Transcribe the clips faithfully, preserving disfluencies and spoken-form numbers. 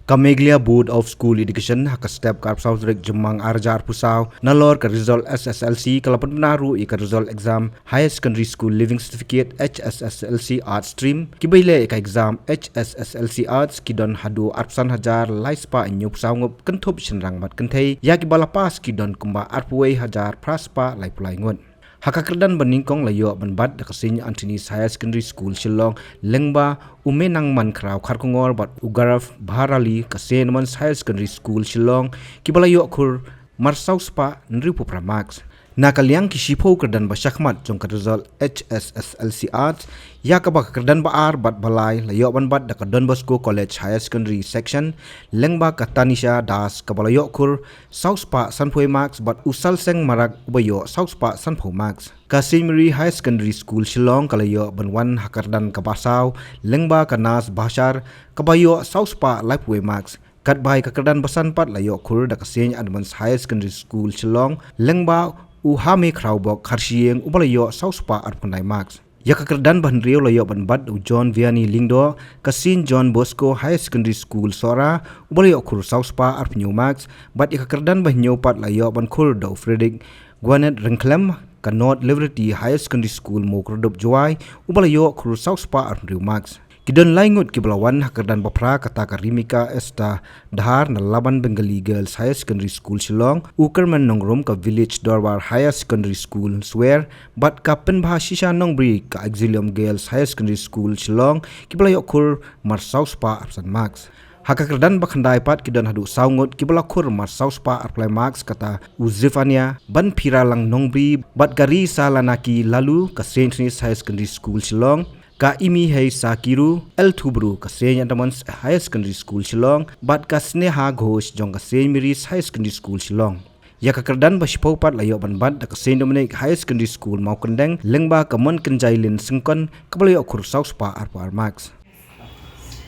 Ka Meghalaya Board of School Education ha ka step ka arphew saw tarik Jymmang ar hajar arphew saw, nalor ka result S S L C, ka la pynbna ruh ïa ka result exam Higher Secondary School Leaving Certificate, H S S L C Arts Stream. Kiba ïaleh ïa ka exam H S S L C Arts ki don haduh arphew san hajar lai spah hynñiewphew saw ngut, kynthup shynrang bad kynthei. Ïa kiba la pass ki don kumba arphew wei hajar phra spah laiphew lai ngut. Ha ka kyrdan ba nyngkong la ïoh ban bat da ka Saint Anthony's Higher Secondary School Shillong, lyngba u Menangman Khraw Kharkongor bad u Gaurav Bharali ka Saint Edmund's Higher Secondary School Shillong, kiba la ïoh khur mar saw spah hynriewphew phra marks. Na ka liang ki shiphew kyrdan ba shakhmat jong ka result H S S L C Arts, ïa kaba ka kyrdan ba ar bad ba lai la ïoh ban bat da ka Don Bosco College Higher Secondary Section, lyngba ka Tanisha Das kaba la ïoh khur saw spah sanphew marks bad u Salseng Marak uba ïoh saw spah sanphew marks. Ka Saint Mary Higher Secondary School Shillong ka la ïoh ban wan ha ka kyrdan kaba saw, lyngba ka Nas Bashar kaba ïoh saw spah laiphew wei marks. Katba ïa ka kyrdan ba san pat la ïoh khur da ka Saint Edmund's Higher Secondary School Shillong, lyngba u Hame Khrawbok Kharshiing uba la ïoh saw spah arphew khyndai marks. Ïa ka kyrdan ba hynriew la ïoh ban bat da u John Vianney Lyngdoh ka Saint John Bosco Higher Secondary School Sohra, uba la ïoh khur saw spah arphew hynñiew marks, bad ïa ka kyrdan ba hynñiew pat la ïoh ban khur da u Frederick Gwanet Ryngkhlem ka North Liberty Higher Secondary School Mawkyrdup Jowai, uba la ïoh khur saw spah arphew hynriew marks. Ki don lai ngut kiba la wan ha ka kyrdan ba phra, kata ka Rimika Esther Dhar na Laban Bengali Girls Higher Secondary School Shillong, u Kerman Nongrum ka Village Dorbar Higher Secondary School Swer, bad ka Pynbha Shisha Nongbri ka Exilium Girls Higher Secondary School Shillong, kiba la ïoh khur mar saw spah arphew san marks. Ha ka kyrdan ba khyndai pat ki don haduh saw ngut kiba la khur mar saw spah arphew lai marks, kata u Zefania Banphiralang Nongbri bad ka Risa Lanaki Lalu ka Saint Anthony's Higher Secondary School Shillong, ka Imi Hei Sakiru L Thubru ka Saint Edmund's Higher Secondary School Shillong, bad ka Sneha Ghosh jong ka Saint Mary's Higher Secondary School Shillong. Ïa ka kyrdan ba shiphew pat la ïoh ban bat da ka Saint Dominic Higher Secondary School Mawkyndeng, lyngba ka Monkynjailin Syngkon kaba la ïoh khur saw spah arphew ar marks.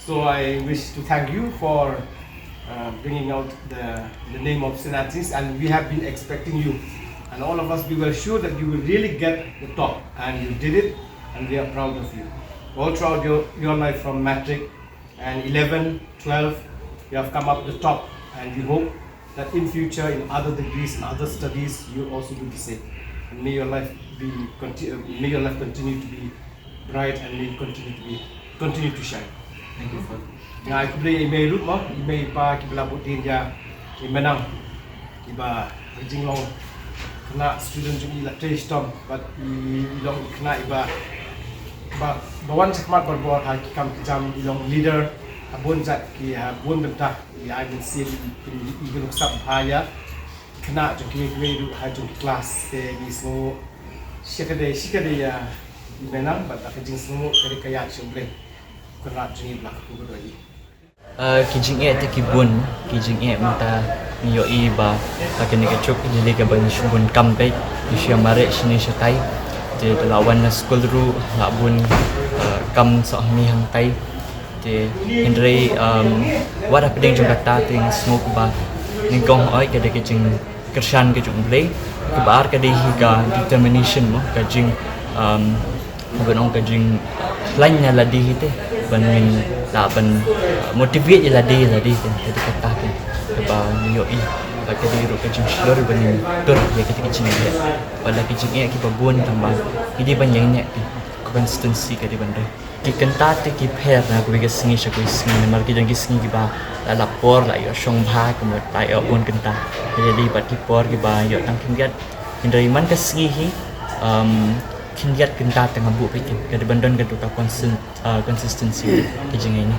So I wish to thank you for uh, bringing out the, the name of Saint Anthony's, and we have been expecting you, and all of us, we were sure that you will really get the top, and you did it, and we are proud of you. All throughout your, your life, from matric and eleven, twelve, you have come up the top, and we hope that in future, in other degrees and other studies, you also do the same. And may your life be conti- uh, may your life continue to be bright, and may you continue to be continue to shine. Thank you, Father. Nga ai khublei ïa i mei ruh mo, i mei i pa kiba la bud dien ïa i Menang, kiba ha ka jinglong khynnah student jong i la trei shitom, bad i, i long i khynnah iba, ba, ba wan shakhmat barabor ha ki kam ki jam, i long leader ha bun jait ki, ha bun bynta. I ai mynsiem, i, i, i nuksa bha ïa khynnah jong kiwei kiwei ruh ha jong ki klas. Te ngi sngew shikatdei shikatdei ïa i Menang, bad da ka jingsngew ka dei ka ïaid sha U Blei. Kynrad jong ngi ba la kyrkhu kyrdoh ïa i. Ah, ki jingeh te ki bun, ki jingeh mynta ngi ïohi ba ha kane ka juk ki jingeh kaba ngi shu bun kam beit, ngi shu ïa mareh shane shatai. Te da la wan na skul ruh la bun, ah, kam sah hangne hangtai. Te hynrei, um, wat hapdeng jong kata te nga sngew kaba nyngkong hoi ka dei ka jingkyrshan ka jong U Blei, kaba ar ka dei hi ka determination mo, ka jing, um, ban ong ka jingkhlaiñ na lade hi te, ban ngin lah ban, uh, motivate ïa lade ïa lade te, ka dei kata te kaba ngi ïohi. Bad ka dei ruh ka jingshlur ban ngin tur ïa kita ki jingeh. Bad la ki jingeh kiba bun tang ba ngi dei ban ïeng ne, consistency ka dei ban dei. Ki kynta te ki pher na kawei ka sngi sha kawei sngi, namar ki don ki sngi kiba la lap por, la ïoh shong bha, kumta la ïoh bun kynta. Hynrei dei pat ki por kiba ïoh tang khyndiat. Hynrei man ka sngi hi, um, khyndiat kynta te nga buh beit, ka dei ban don katu ka constant, uh, consistency ka jingïeng.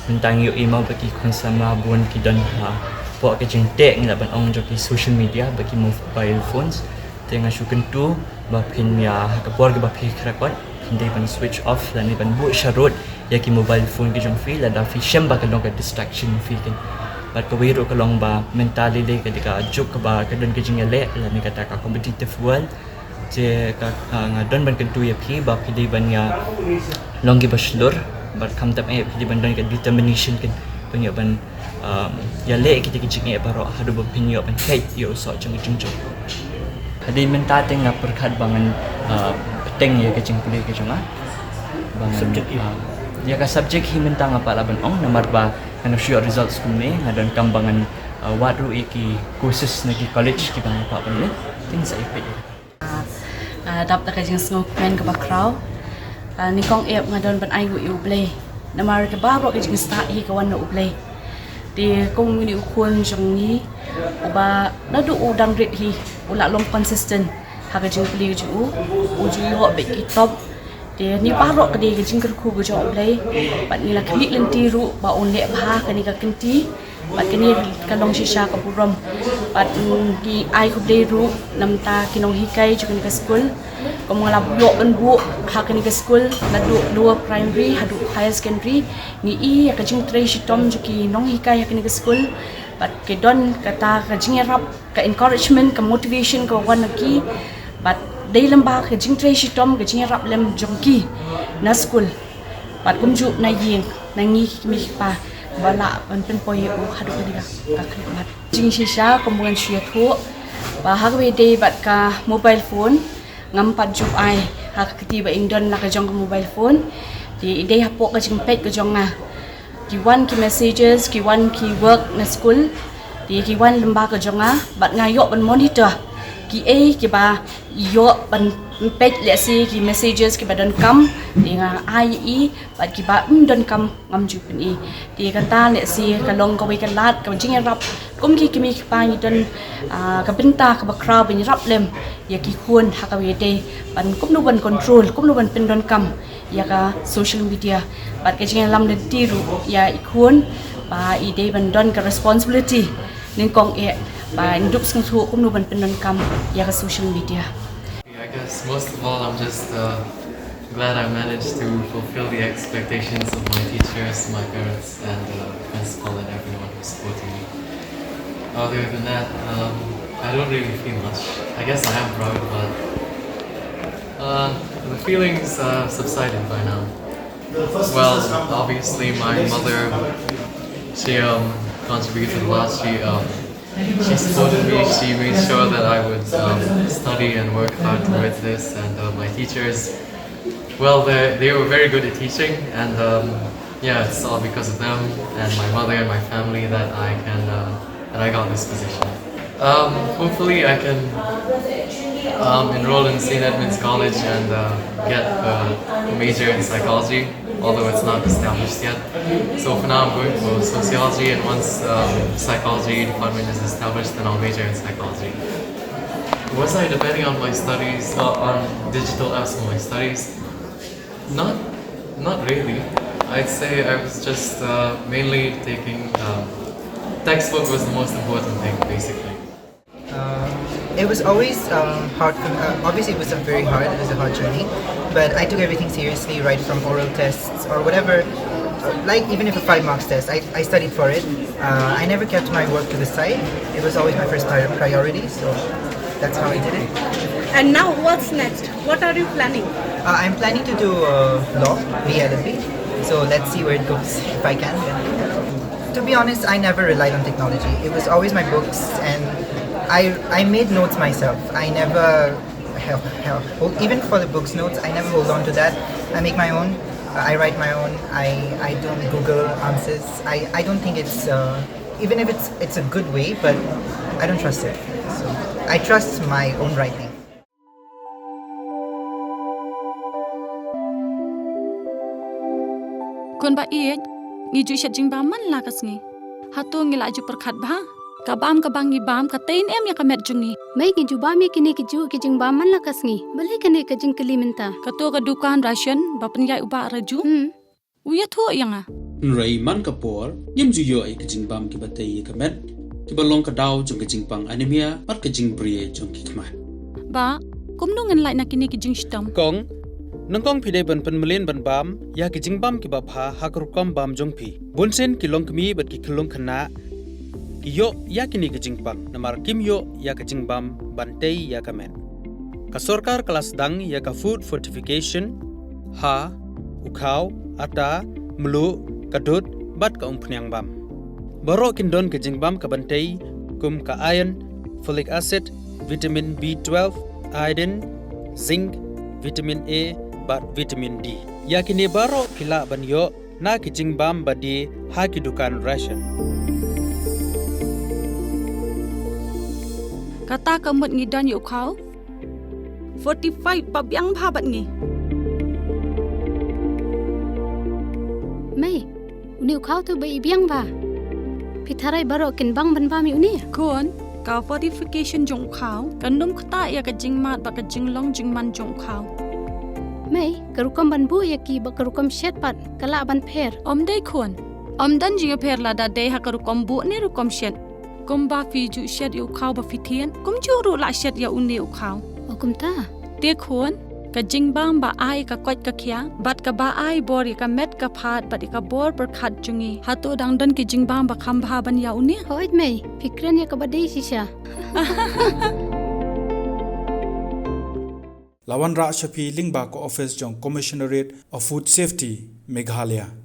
Mynta ngi ïohi mo ba ki khun samla bun ki don hapoh ka jingteh, ngi lah ban ong, jong ki social media, ba ki mobile phones. Te nga shu kyntu ba phin ïa, ha ka por kaba phi khreh kot, phin dei ban switch off lane ban buh sharud ïa ki mobile phone ki jong phi, lada phi shem ba ka long ka distraction phi kin. Bad kawei ruh ka long ba mynta lei lei ka dei ka juk kaba ka don ka jingïaleh lane kata ka competitive world. Te ka, ah, nga don ban kyntu ïa phi ba phi dei ban ïa long kiba shlur, bad khamtam eh phi dei ban don ka determination kin ban ïa ban um, ïaleh kita ki jingeh baroh haduh ba phin ïoh ban kheit ïa u soh jong ka jingjop. Hadien mynta te nga pyrkhat ba ngan, uh, bteng ïa ka jingpule ka jong nga. Ba ngan, subject ïa, uh, ïa ka subject hi mynta nga pat lah ban ong, namar ba Ngan shu ïoh results kumne, nga donkam ba ngan, uh, wad ruh ïa ki courses na ki college kiba nga kwah ban leh. Te ngin sa ïa peit. Ah, ah, dap da ka jingsngewkmen kaba khraw. Ah, nyngkong eh nga don ban ai nguh ïa U Blei. Namar ka baroh ka jingstad hi ka wan na U Blei. Te kum une u khun jong ngi, uba naduh u dang rit hi, u la long consistent ha ka jingpule jong u, u ju ïoh beit ki top. Te ngi baroh ka dei ka jingkyrkhu ka jong U Blei, bad ngi la khmih lynti ruh ba un leh bha kane ka kynti, bad kane ka long shisha ka burom. Bad, mm, ngi ai khublei ruh na bynta ki nonghikai jong kane ka skul, kum nga la ïoh ban buh ha kane ka skul, naduh lower primary haduh higher secondary, ngi i ïa ka jingtrei shitom jong ki nonghikai ha kane ka skul, bad ki don kata ka jingïarap, ka encouragement, ka motivation kaba wan na ki, bad dei lem bad ka jingtrei shitom, ka jingïarap lem jong ki na skul, bad kumjuh na ïing, na ngi ki kmie ki kpa ba lah ban pynpoi ïa u haduh kane ka, ka khyllipmat. Jingshisha kumba ngan shu ïathuh ba ha kaba ïadei bad ka mobile phone, ngam pat ju ai ha ka kti ba ïng don la ka jong ka mobile phone. Te i dei hapoh ka jingpeit ka jong nga. Ki wan ki messages, ki wan ki work na skul. Te ki wan lyngba ka jong nga, bad nga ïoh ban monitor kiei kiba ïoh ban peit, lehse ki messages kiba donkam, te nga ai i, bad kiba ym donkam ngam ju pyni. Te kata lehse ka long kawei ka lad ka jingïarap. Kum ki kmie ki kpa ngi don, ah, ka bynta kaba khraw ban ïarap lem ïa ki khun ha kaba ïadei ban kumno ban control, kumno ban pyndonkam ïa ka social media. Bad ka jingïalam lynti ruh ïa i khun ba i dei ban don ka responsibility nyngkong eh, ba in dup sngewthuh kumno ban pyndonkam ïa ka social media. I guess most of all, I'm just, uh, glad I managed to fulfill the expectations of my teachers, my parents, and, uh, principal and everyone who's supporting me. Other than that, um, I don't really feel much. I guess I am proud, but, uh, the feelings, uh, subsided by now. Well, obviously, my mother, she, um, contributed a lot. She, um, she supported me. She made sure that I would, um, study and work hard towards this. And, uh, my teachers, well, they, they were very good at teaching. And, um, yeah, it's all because of them and my mother and my family that I can, uh, that I got this position. Um, hopefully, I can, um, enroll in Saint Edmund's College and, uh, get a major in psychology, although it's not established yet. So for now, I'm going for sociology, and once, um, psychology department is established, then I'll major in psychology. Was I depending on my studies, uh, on digital apps for my studies? Not, not really. I'd say I was just, uh, mainly taking, um, textbook was the most important thing, basically. Uh, it was always, um, hard for me. Uh, obviously, it was a very hard, it was a hard journey, but I took everything seriously, right from oral tests or whatever. Uh, like, even if a five marks test, I, I studied for it. Uh, I never kept my work to the side. It was always my first pri- priority, so that's how I did it. And now, what's next? What are you planning? Uh, I'm planning to do, uh, law, B L L B. So let's see where it goes. If I can, then. To be honest, I never relied on technology. It was always my books, and I I made notes myself. I never held, held, hold, even for the books notes, I never hold on to that. I make my own. I write my own. I I don't Google answers. I I don't think it's, uh, even if it's it's a good way, but I don't trust it. So I trust my own writing. Khun ba ïeit, ngi ju shet jingbam man la ka sngi. Hato ngi la ju pyrkhat bha? Ka bam kaba ngi bam ka tei ne em ïa ka met jong ngi? Mei, ngi ju bam ïa kine ki juh ki jingbam man la ka sngi. Balei kane ka jingkylli mynta? Kato ka dukan ration ba pynïaid u Bah Raju. Hmm. U ïathuh ïa nga. Hynrei man ka por, ngim ju ïoh ïa ki jingbam kiba tei ïa ka met, kiba long ka daw jong ka jingpang anemia bad ka jingbria jong ki khmat. Bah, kumno ngan lait na kine ki jingshitom? Kong, nyngkong phi dei ban pynmlien ban bam ïa ki jingbam kiba bha ha ka rukom bam jong phi. Bunsien ki longkmie bad ki khyllung khynnah ki ïoh ïa kine ki jingpang namar kim ïoh ïa ka jingbam ban tei ïa ka met. Ka sorkar ka la sdang ïa ka food fortification ha u khaw, ata, mluh, ka dud bad ka umphniang bam. Baroh kin don ka jingbam ka ban tei kum ka iron, folic acid, vitamin B twelve, iodine, zinc, vitamin A bad vitamin D. Ïa kine baroh phi lah ban ïoh na ki jingbam ba die ha ki dukan ration. Kata ka mut ngi don ïa u khaw fortified ba biang bha bad ngi. Mei, une u khaw te ba i biang bha. Phi tharai baroh kin bang ban bam ïa une? Khun, ka fortification jong u khaw kan ym ktah ïa ka jingmad bad ka jinglong jingman jong u khaw. Mei, ka rukom ban buh ïa ki bad ka rukom shet pat ka lah ban pher? Ym dei khun. Ym don jingpher lada dei ha ka rukom buh ne rukom shet. Kumba phi ju shet ïa u khaw ba phi thied, kumjuh ruh lah shet ïa une u khaw. O kumta. Te khun, ka jingbam ba ai ka koit ka khiah bad kaba ai bor ïa ka met ka phad bad ïa ka bor pyrkhat jong ngi, hato dang don ki jingbam ba kham bha ban ïa une? Hooid mei, phi kren ïa kaba dei shisha. La wanrah sha phi lyngba ka office jong Commissionerate of Food Safety, Meghalaya.